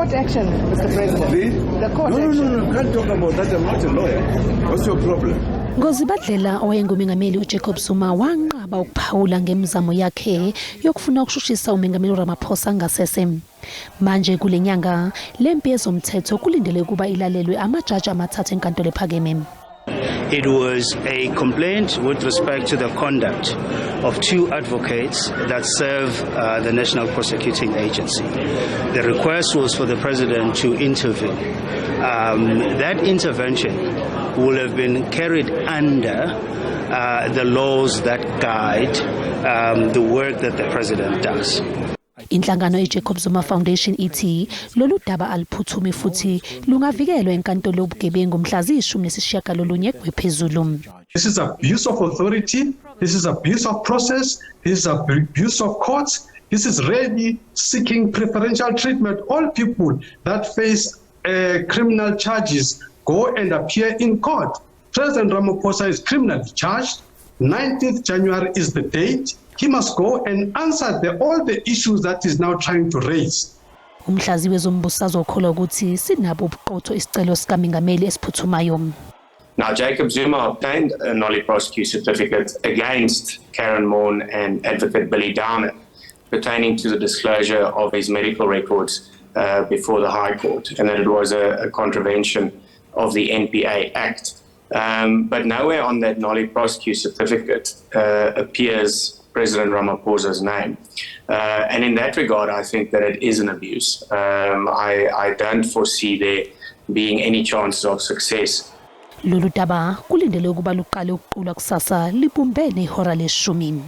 court action, Mr. President. The court action. No, can't talk about that. I'm not a lawyer. What's your problem? Ngozibadlela owayengumengameli uJacob Zuma wanqaba ukuphawula ngemizamo yakhe yokufuna ukushushisa uMengameli uRamaphosa ngasese. Manje kulenyanga lempi yezomthetho kulindele kuba ilalelwe amajaji amathathu enkantolo ePhakeme. It was a complaint with respect to the conduct of two advocates that serve the National Prosecuting Agency. The request was for the President to intervene. That intervention will have been carried under the laws that guide the work that the President does. Inhlangano eJacob Zuma Foundation ithi lolu daba aliphuthumi futhi lungavikelwa enkantolo yobugebengu mhla ziyishumi kwephezulu. This is abuse of authority, this is abuse of process, this is abuse of courts, this is really seeking preferential treatment. All people that face criminal charges go and appear in court. President Ramaphosa is criminally charged. 19th January is the date. He must go and answer all the issues that is now trying to raise. Umhlazi wezombusazwe ukholwa ukuthi sinabo ubuqotho isicelo sika Mengameli ephuthumayo. Now, Jacob Zuma obtained a nolly prosecute certificate against Karen Moore and advocate Billy Downer pertaining to the disclosure of his medical records before the High Court, and that it was a contravention of the NPA Act. But nowhere on that nolly prosecute certificate appears President Ramaphosa's name. And in that regard, I think that it is an abuse. I don't foresee there being any chances of success. Lolu daba kulindele ukuba luqale ukuqulwa kusasa libumbene ihora leshumi.